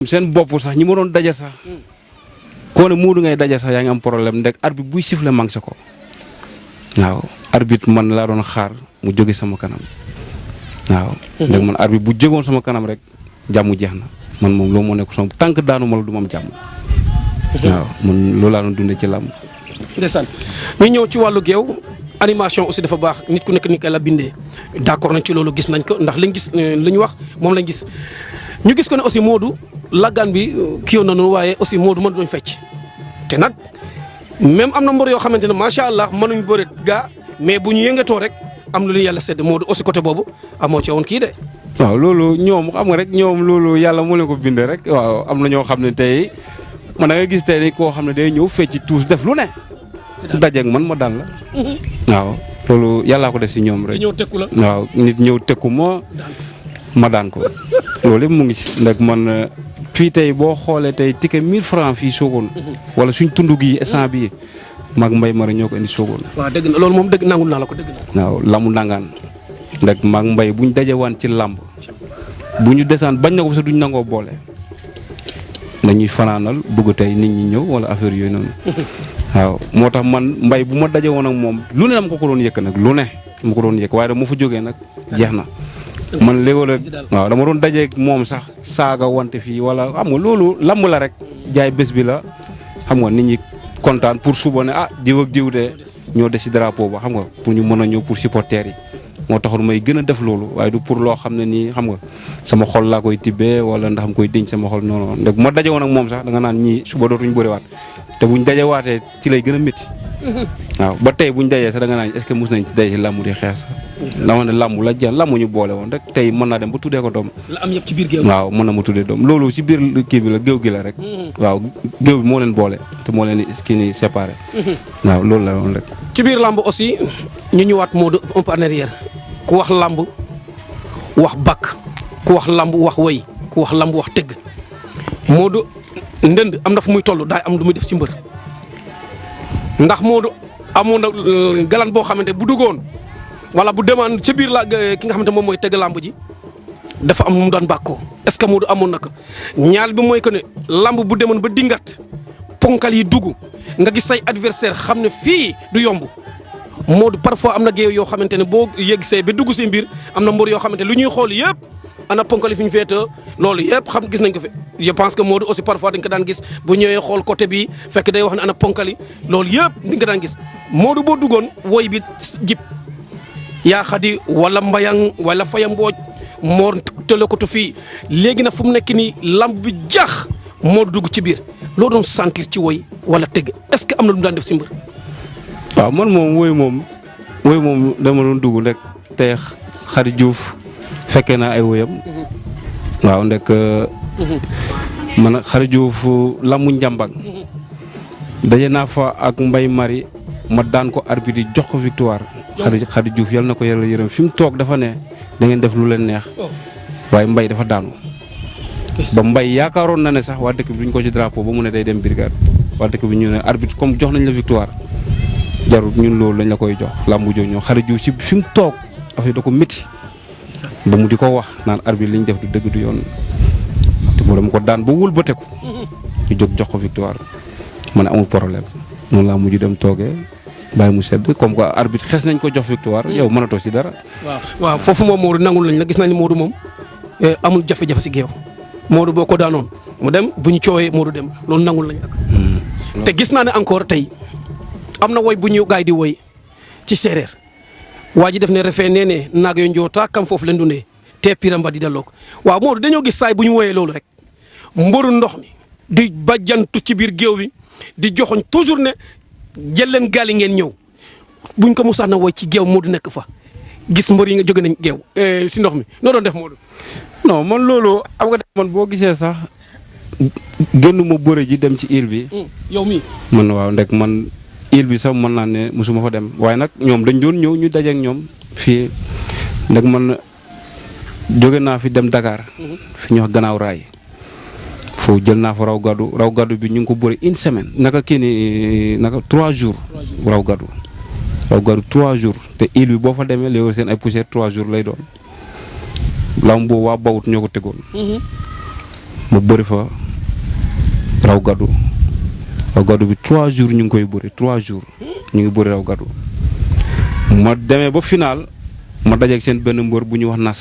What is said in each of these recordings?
seen bopp sax ñi ma doon dajal sax koo ne Modou ngay dajal sax yaa ngi am problème ndek arbitre buy siffler mang sa ko waaw arbitre man laa doon xaar mu jóge sama kanam waaw ndek man arbitre bu jógoon sama kanam rek jàmm jeex na man moom loolu moo nekk sama tànk daanu ma la du ma am jàmm waaw man loolu laa doon dundee ci làmb. ndeysaan ñu ñëw ci wàllu géew animation aussi dafa baax nit ku nekk ni la bindee d'accord nañ ci loolu gis nañ ko ndax lañ gis li ñu wax moom lañ gis ñu gis ko ne aussi Modou laggaan bi kii yoon na noonu waaye aussi Modou mën doon fecc te nag même am na mbër yoo xamante ne macha allah mënuñ bëre gaa mais bu ñu yëngatoo rek am lu leen yàlla sedd Modou aussi côté boobu amoo ci woon kii de. waaw loolu ñoom xam nga rek ñoom loolu yàlla moo leen ko bindee rek waaw am na ñoo xam ne tey man da nga gis tey ni koo xam ne day ñëw fecc tuus def lu ne. dajeeg man ma daan la. waaw loolu yàllaa ko def si ñoom rek. ñëw tekku la waaw nit ñëw tekku ma daan ko loolu yëpp mu ngi si ndax man fii tey boo xoolee tey ticket 1000 francs fii Sokone wala suñ tund gi instant bii maag mbay mara ñoo ko indi Sokone. waaw dëgg na loolu moom dëgg nangul naa la ko dëgg na. waaw lamu nangaan ndax maag mbay buñ dajewaan ci làmb bu ñu desaan bañ na ko sax duñ nangoo boole dañuy fanaanal bëgg tey nit ñi ñëw wala affaire yooyu noonu. waaw moo tax man mbay bu ma daje woon ak moom lu ne dama ko doon yëkk nag lu ne dama ko doon yëkk waaye dama fa jógee nag jeex na. man léegoo la waaw dama doon dajeeg moom sax saaga wante fii wala xam nga loolu lamb la rek jaay bés bi la xam nga nit ñi kontaan pour suba ne diw ak diw de ñoo des ci drapeau ba xam nga pour ñu mën a ñëw pour supporters yi moo taxoon may gën a def loolu waaye du pour loo xam ne nii xam nga sama xol laa koy tibbee wala ndax am koy denc sama xol noonu ndax bu ma daje woon ak moom sax da nga naan ñii suba dootuñu bëriwaat te buñ dajewaatee ci lay gën a métti waaw ba tey buñ dajee sax da nga naan est-ce que mus nañ ci daje ci làmb di xeex dama ne làmb la jeex làmb ñu boole woon rek tey mën naa dem ba tuddee ko doom. la am yëpp ci biir géew. waaw mën na ma tuddee doom loolu ci biir kii bi la géew gi la rek. waaw géew bi moo leen boole te moo leen kii nii séparé. waaw loolu la woon rek. ci biir làmb aussi ñu ñëwaat Modou un peu en arrière ku wax làmb wax bakk ku wax làmb wax woy ku wax làmb wax tëgg Modou ndënd am na fu muy toll daay am lu muy def ci mbër ndax Modou amoon na galan boo xamante bu duggoon. wala bu demaan ca biir la ki nga xamante moom mooy tëgg làmb ji dafa am lu mu daan bàkkoo est-ce que Modou amoon na ko ñaal bi mooy que ne làmb bu demoon ba dingat ponkal yi dugg nga gis say adversaire xam ne fii du yomb Modou parfois am na géew yoo xamante ne boo yegg see ba dugg si mbir am na mbër yoo xamante lu ñuy xool yëpp ana ponkal yi fi ñu féete loolu yëpp xam gis nañ ko fi je pense que Modou aussi parfois dañ ko daan gis bu ñëwee xool côté bi fekk day wax ne ana ponkal yi loolu yëpp dañ ko daan gis Modou boo duggoon woy bi jib yaa xadi wala mbayang wala faya mbooj moor tëlëkkatu fii léegi nag fu mu nekk nii lamb bi jax moo dugg ci biir loo doon sentir ci woy wala tëgg est-ce que am na lu mu daan def si mbër. waaw man moom woy moom dama doon dugg rek te xari Diouf fekkee naa ay woyam waaw ndek man xari Diouf lamu njàmbang daje naa fa ak mbay mari ma daan ko arbitre jox ko victoire. xadi Diouf yal na ko yàlla yërëm fi mu toog dafa ne da ngeen def lu leen neex waaye mbay dafa daanu ba mbay yaakaaroon na ne sax waa dëkk bi duñ ko ci drapeau ba mu ne day dem brigade waa dëkk bi ñu ne arbitre comme jox nañ la victoire jarul ñun loolu lañ la koy jox làmbu jooju ñoo xadi Diouf si fi mu toog affaire da ko métti ba mu di ko wax naan arbitre li ñu def du dëgg du yoon te mu dama ko daan ba wëlbateeku ñu jóg jox ko victoire ma ne amul problème noonu laa mujj dem toogee bàyyi mu sedd comme que arbitre xes nañ ko jox victoire yow mënatoo si dara. waaw foofu moom Modou nangul nañ la gis nañ ne Modou moom amul jafe-jafe si géew Modou boo ko daanoon mu dem bu ñu coowee Modou dem loolu nangul nañ ak. te gis naa ne encore tey am na woy bu ñu gaay di woy ci séeréer waa ji def ne refee nee ne naag yo njoota kam foofu leen dundee te piramba di daloog waaw Modou dañoo gis saay bu ñu woyee loolu rek mboru ndox mi di bajjantu ci biir géew bi di joxoñ toujours ne. jël leen gaal yi ngeen ñëw buñ ko musaan na woy ci géew Modou nekk fa gis mbër yi nga jóge nañ géew si ndox mi noo doon def Modou. non man loolu am nga def man boo gisee sax génnuma bëre ji dem ci île bi. yow mii. man waaw ndek man île bi sax mën naa ne mosuma fa dem waaye nag ñoom dañ doon ñëw ñu dajeek ñoom fii ndek man jóge naa fi dem Dakar. fi ñuy wax gannaaw raay. foofu jël naa fa raw gàddu bi ñu ngi ko bëri une semaine naka kii ni naka 3 jours raw gàddu 3 jours te île bi boo fa demee léegi seen ay poussière 3 jours lay doon lamb boobu waa bawut ñoo ko tegoon ma bëri fa raw gaddu bi 3 jours ñu ngi koy bëri 3 jours ñu ngi bëri raw gaddu ma demee ba final ma dajeeg seen benn mbër bu ñuy wax nas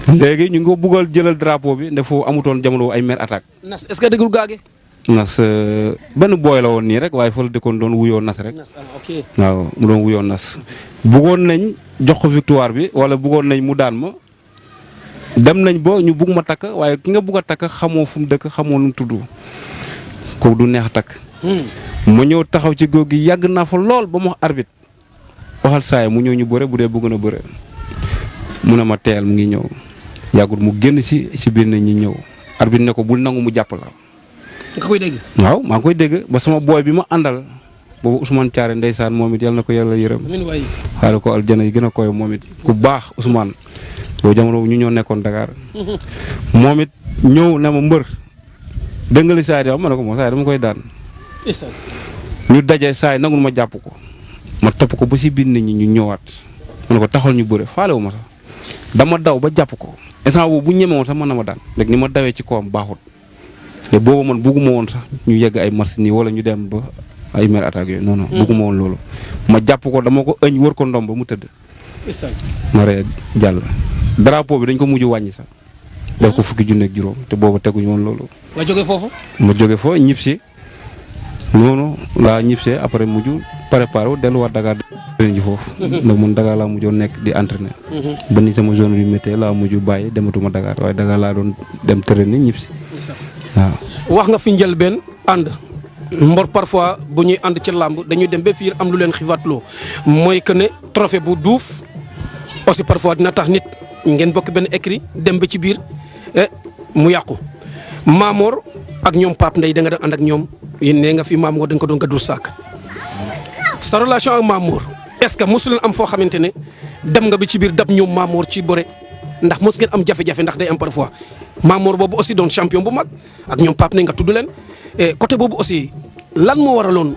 léegi ñu ngi ko buggal jëlal drapeau bi nde foofu amutoon jamono ay mer attaque. nas est-ce que dëggul gaage. nas benn booy la woon nii rek waaye fa la dëkkoon doon wuyoo nas rek. ok waaw mu doon wuyoo nas. buggoon nañ jox ko victoire bi wala buggoon nañ mu daan ma dem nañ ba ñu bugg ma takk waaye ki nga bugg a takk xamoo fu mu dëkk xamoo nu mu tudd ko du neex a takk. ma ñëw taxaw ci góor gi yàgg naa fa lool ba mu wax arbitre waxal saay mu ñëw ñu bëre bu dee bëgg na bëre mu ne ma teel mu ngi ñëw yàggul mu génn si biir na ñi ñëw arbitre ne ko bul nangu mu jàpp la. nga koy dégg. waaw maa ngi koy dégg ba sama booy bi ma àndal boobu Ousmane Thiaré ndeysaan moom it yàlla na ko yàlla yërëm. amiin waay. xaaral ko aljana yi gën a koy moom it ku baax Ousmane boobu jamono ñu ñoo nekkoon Dakar moom it ñëw ne ma mbër dégg nga li saa yi ma ne ko moom saa yi dama koy daan. ñu daje saa yi nangul ma jàpp ko ma topp ko ba si biir nit ñi ñu ñëwaat ma ne ko taxal ñu bëre faale wu ma sax dama daw ba jàpp ko instant boobu bu ñemewoon sax mën na ma daan léegi ni ma dawee ci kawam baaxut te boobu man bugguma woon sax ñu yegg ay marché nii wala ñu dem ba ay mer attaque yooyu non non bugguma woon loolu ma jàpp ko dama ko ëñ wër ko ndom ba mu tëdd ma ree jàll drapeau bi dañ ko mujj wàññi sax def ko fukki junne ak juróom te boobu teguñu woon loolu nga jóge foofu ma jóge fa ñib si noonu laa ñibsee après mujj préparé wu delluwaat Dakar di ji foofu ndax man Dakar laa mujjoon nekk di entraîner ba ni sama zone bi méttee laa mujj bàyyi dematuma Dakar waaye Dakar laa doon dem traîner ñibsi waaw wax nga fi njëlbeen ànd mbor parfois bu ñuy ànd ci làmb dañuy dem ba fiir am lu leen xiiwaatloo mooy que ne trophée bu duuf aussi parfois dina tax nit ngeen bokk benn écrit dem ba ci biir mu yàqu Mamor ak ñoom Pape Ndeye da nga doon ànd ak ñoom yéen nee nga fi Mamor dañ ko doon gàddul saak sa relation ak Mamor est-ce que mosu leen am foo xamante ne dem nga bi ci biir dab ñoom Mamor ci bëre ndax mos ngeen am jafe-jafe ndax day am parfois Mamor boobu aussi doon champion bu mag ak ñoom Pape Ndeye nga tudd leen côté boobu aussi lan moo waraloon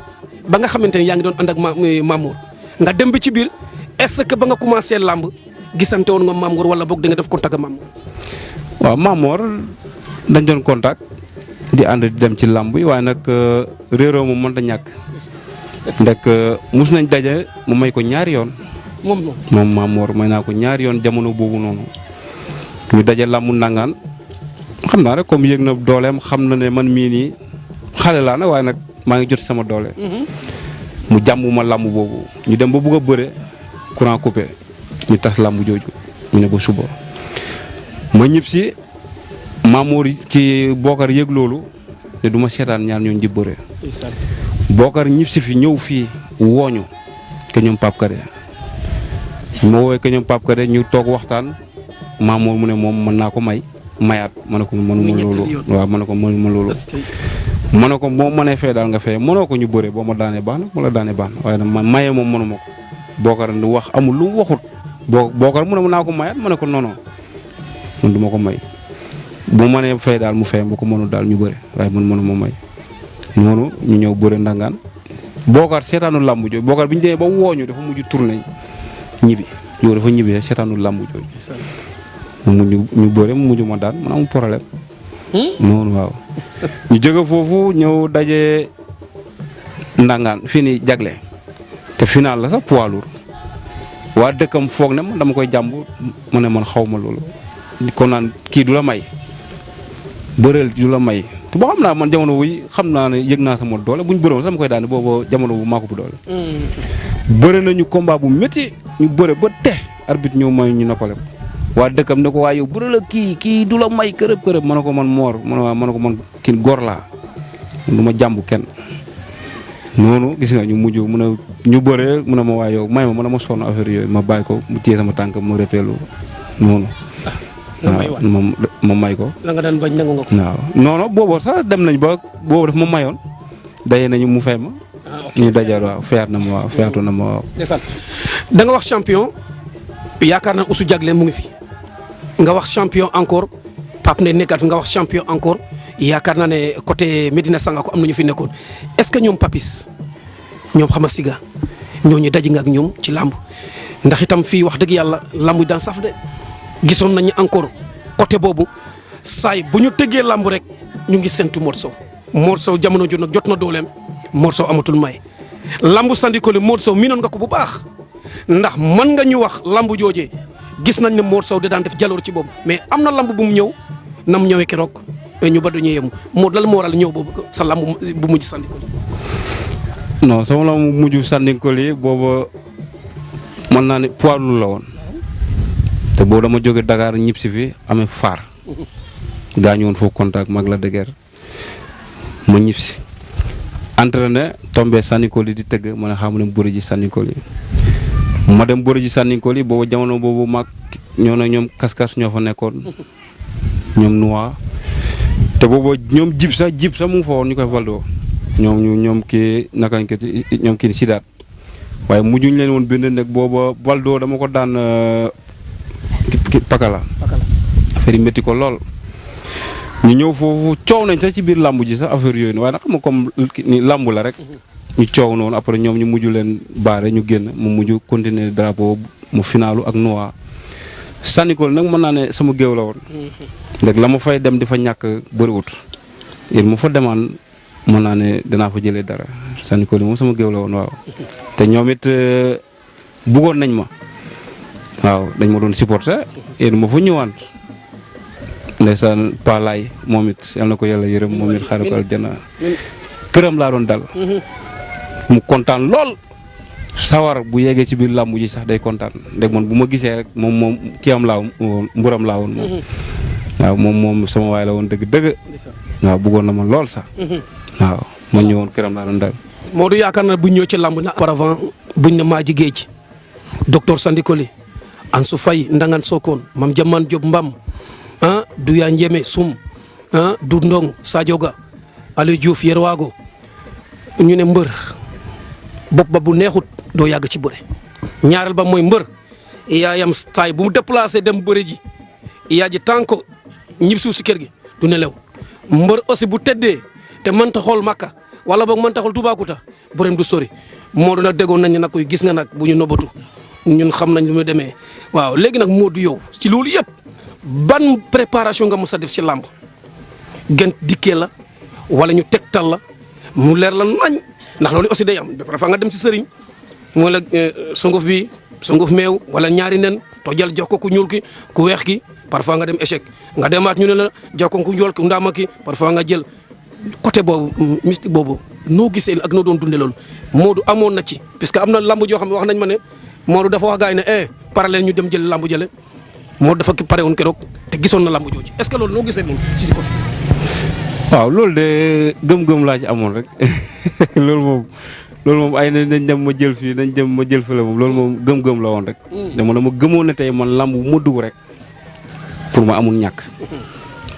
ba nga xamante ne yaa ngi doon ànd ak Mamor nga dem bi ci biir est-ce que ba nga commencé làmb gisante woon nga Mamor wala boog da nga def contact ak Mamor. waaw Mamor dañ doon contact di ànd di dem ci làmb yi waaye nag réeroo moom mënta ñàkk ndek mus nañ daje mu may ko ñaari yoon. moom Mamor may naa ko ñaari yoon jamono boobu noonu ñu daje làmbu nangaan xam naa rek comme yëg na dooleem xam na ne man mii nii xale laa nag waaye nag maa ngi jot sama doole. mu jàmm ma làmb boobu ñu dem ba bugg a bëre courant coupé ñu tas làmb jooju ñu ne ba suba ma ñib si Mamor ci Bokar yëg loolu te du ma seetaan ñaar ñooñu di bëre. Bokar ñib si fi ñëw fii wooñu ke ñoom Pape Kade ma woowee ke ñoom Pape Kade ñu toog waxtaan Mamor mu ne moom mën naa ko mayaat ma ne ko mënuma loolu waaw ma ne ko mënuma loolu ma ne ko moo mënee fee daal nga fee mënoo ko ñu bëre boo ma daanee baax na mu la daanee baax na waaye nag ma maye moom mënuma ko Bokar di wax amul lu waxut Bokar mu ne mën naa ko mayaat ma ne ko non non man du ma ko may bu mënee fay daal mu fay bu ko mënul daal ñu bëre waaye man mënuma may noonu ñu ñëw bëre ndangaan Bokar seetaanu làmb jooju Bokar bi ñu demee ba wooñu dafa mujj tourné ñibbi yow dafa ñibbi seetaanu làmb jooju mu mujj ñu bëre mu mujj ma daan man amul problème noonu waaw ñu jóge foofu ñëw daje ndangaan fii ni jagle te final la sax poids lourd waa dëkkam foog ne ma dama koy jàmb ma ne man xaw ma loolu kon naan kii du la may bëreel du la may te boo xam naa man jamono wuy xam naa ne yëg naa sama doole bu ñu bëroon sama koy daane boobu jamono bu maa ko bu doole bëre nañu combat bu métti ñu bëre ba te arbitre ñëw may ñu noppale ko waa dëkkam ne ko waa yow bëre la kii du la may kërëb ma ne ko man moor ma ne ko man kii góor laa du ma jàmb kenn noonu gis nga ñu mujj mu ne ñu bëre mu ne ma waa yow may ma ne ma sonn affaire yooyu ma bàyyi ko mu téye sama tànk ma répélu noonu waaw ma may ko. la nga daan bañ nangu nga ko. waaw non non boobu sax dem nañ ba boobu daf ma mayoon daje nañu mu fay ma. ñu dajal waaw feyaat na ma waaw feyaatu na ma waaw. da nga wax champion yaakaar naa Ousou Diaglé mu ngi fi nga wax champion encore Pape Ndeye nekkaat fi nga wax champion encore yaakaar naa ne côté Medina Sangako am na ñu fi nekkoon est-ce que ñoom Papis ñoom Xama Siga ñooñu daje nga ak ñoom ci làmb ndax itam fii wax dëgg yàlla làmb daan saf de. gisoon nañu encore côté boobu saay bu ñu tëggee làmb rek ñu ngi sentu Modou Sow. Modou Sow jamono jot nag jot na dooleem Modou Sow amatul may lambu sandikoli Modou Sow miinoon nga ko bu baax ndax mën nga ñu wax lambu joojee gis nañ ne Modou Sow da daan def jaloor ci boobu mais am na lamb bu mu ñëw na mu ñëwee keroog ñu ba dañuy yemu Modou lan moo waral ñëw boobu sa lamb bu mujj sandikoli. non sama lamb mujj sandikoli booba mën naa ne poids lourd la woon te boobu dama jóge Dakar ñib si fi amee faar gaañu woon foofu contact mag la de guerre ma ñib si entraîné tombé sandikoli di tëgg ma ne xam ne bëri ji sandikoli ma dem bëri ji sandikoli boobu jamono boobu mag ñoo na ñoom kaskas ñoo fa nekkoon ñoom nuwaa te boobu ñoom jib sax mu ngi fa woon ñu koy valdo ñoom kii naka lañ ko ñoom kii sidaat waaye mujjuñ leen woon bind nag booba valdo dama ko daan pakala affaire yi métti ko lool ñu ñëw foofu coow nañ sax ci biir làmb ji sax affaire yooyu waaye nag xam nga comme ni làmb la rek ñu coow noonu après ñoom ñu mujj leen baare ñu génn mu mujj continuer drapeau mu finaalu ak Noa sandikoli nag mën naa ne sama géew la woon ndax la ma fay dem di fa ñàkk bëriwut yéen mu fa demaan mën naa ne danaa fa jëlee dara sandikoli moom sama géew la woon waaw te ñoom it bëggoon nañ ma waaw dañ ma doon supporter yéen ma fa ñëwaan ndeysaan Palaay moom it yal na ko yàlla yërëm moom it xaaral ko aljana këram laa doon dal mu kontaan lool sawar bu yeggee ci biir làmb ji sax day kontaan ndeg man bu ma gisee rek moom kii am laa woon mburam laa woon moom waaw moom sama waay la woon dëgg waaw bëggoon na ma lool sax waaw ma ñëwoon këram laa doon dal. Modou yaakaar na bu ñëw ci làmb na auparavant buñ ne maa ji géej docteur Sandikoli Ansou Faye Ndangan Sokone Mam Jaman Diop Mbam Douya Ndiémé Soum du Ndong Sadio Ga Aliou Diouf Yerwago ñu ne mbër bopp ba bu neexut doo yàgg ci bëre ñaareel ba mooy mbër yaayam taay bu mu déplacé dem bëre ji yaa ji tànk ñib suuf si kër gi du nelew mbër aussi bu teddee te mënta xool Makka wala boog mënta xool Toubacouta bëreem du sori Modou nag déggoon nañ ne nag koy gis nga nag bu ñu nobatu ñun xam nañ lu mu demee waaw léegi nag Modou yow ci loolu yëpp ban préparation nga mos a def ci làmb gën dikkee la wala ñu tegtal la mu leer la nañ ndax loolu aussi day am parfois nga dem ci sëriñ moo la sunguf bi sunguf meew wala ñaari nen tojal jox ko ku ñuul ki ku weex ki parfois nga dem échec nga demaat ñu ne la jox ko ku njool ki ndaama ki parfois nga jël côté boobu mystique boobu noo gisee ak noo doon dundee loolu Modou amoon na ci parce que am na lamb joo xam ne wax nañ ma ne Modou dafa wax gars yi ne pare leen ñu dem jël lamb jële Modou dafa pare woon keroog te gisoon na lamb jooju est-ce que loolu noo gisee loolu si côté. waaw loolu de gëm-gëm laa ci amoon rek loolu moom ay nañ dem ma jël fii nañ dem ma jël fële moom loolu moom gëm-gëm la woon rek. dama gëmoon ne tey man lamb bu ma dugg rek pour ma amul ñàkk.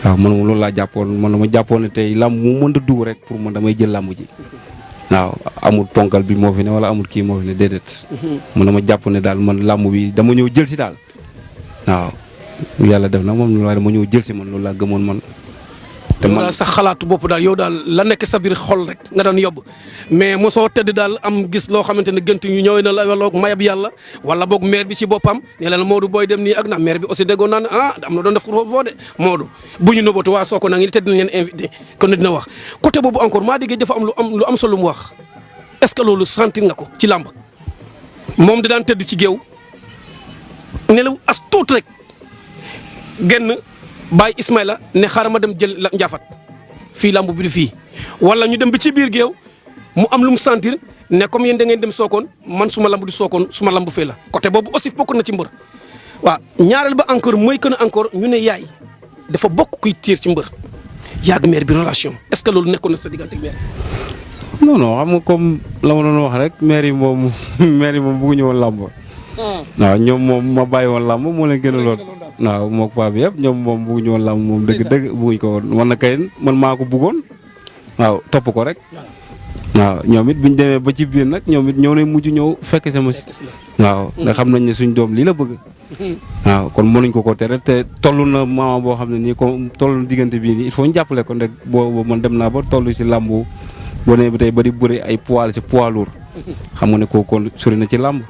waaw man loolu laa jàppoon man dama jàppoon ne tey lamb mu mën a dugg rek pour man damay jël lamb ji. waaw amul ponkal bi moo fi ne wala amul kii moo fi ne déedéet. man dama jàpp ne daal man lamb bi dama ñëw jël si daal. waaw yàlla def na moom loolu dama ñëw jël si man loolu laa gëmoon man. te man daal sax xalaatu bopp daal yow daal la nekk sa biir xol rek nga daan yóbbu mais mosoo tëdd daal am gis loo xamante ne gënt ñu ñëwee na la wala mayab yàlla wala boog maire bi ci boppam ne la Modou booy dem nii ak na maire bi aussi déggoon naa ne am na doon def foofu boo de Modou bu ñu nëbbatu waa Sokone ngi te dinañ leen invité kon dina wax côté boobu encore maa déggee dafa am lu am solo mu wax est-ce que loolu sentir nga ko ci làmb moom da daan tëdd ci géew ne la as tuut rek genn Baye Ismaïla ne xaaral ma dem jël la njaafat fii lamb bi du fii wala ñu dem bi ci biir géew mu am lu mu sentir ne comme yéen da ngeen dem Sokone man suma lamb du Sokone suma lamb fee la côté boobu aussi bokk na ci mbër waaw ñaareel ba encore mooy que ne encore ñu ne yaay dafa bokk kuy tiir ci mbër yaag maire bi relation est-ce que loolu nekkoon na sa diggante ak maire. non xam nga comme la ma doon wax rek maire yi moom bëgguñu woon lamb. waaw ñoom moom ma bàyyi woon lamb moo leen gënaloon. waaw moog paa bi yëpp ñoom moom bëgguñu woon làmb moom dëgg bëgguñ ko woon man na kay man maa ko bëggoon waaw topp ko rek waaw ñoom it biñ demee ba ci biir nag ñoom it ñëw nañ mujj ñëw fekk sama si waaw nga xam nañ ne suñ doom lii la bëgg waaw kon mënuñ ko tere te toll na maama boo xam ne nii comme toll diggante bii nii il faut ñu jàppale ko ndek boobu man dem naa ba toll si làmb boo nee ba tey ba di bëri ay poids si poids lourd xam nga ne kooku kon sori na ci làmb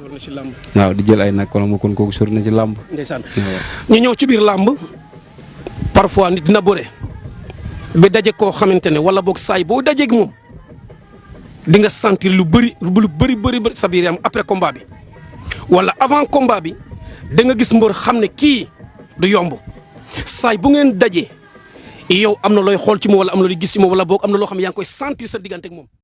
waaw di jël ay nag kon kooku sori na ci làmb ndeysaan ñu ñëw ci biir làmb parfois nit dina bëre ba daje koo xamante ne wala boog saay boo dajeeg moom di nga sentir lu bëri sa biir yaram après combat bi wala avant combat bi da nga gis mbër xam ne kii du yomb saay bu ngeen dajee yow am na looy xool ci moom wala am na looy gis ci moom wala boog am na loo xam ne yaa ngi koy sentir sa diggante ak moom.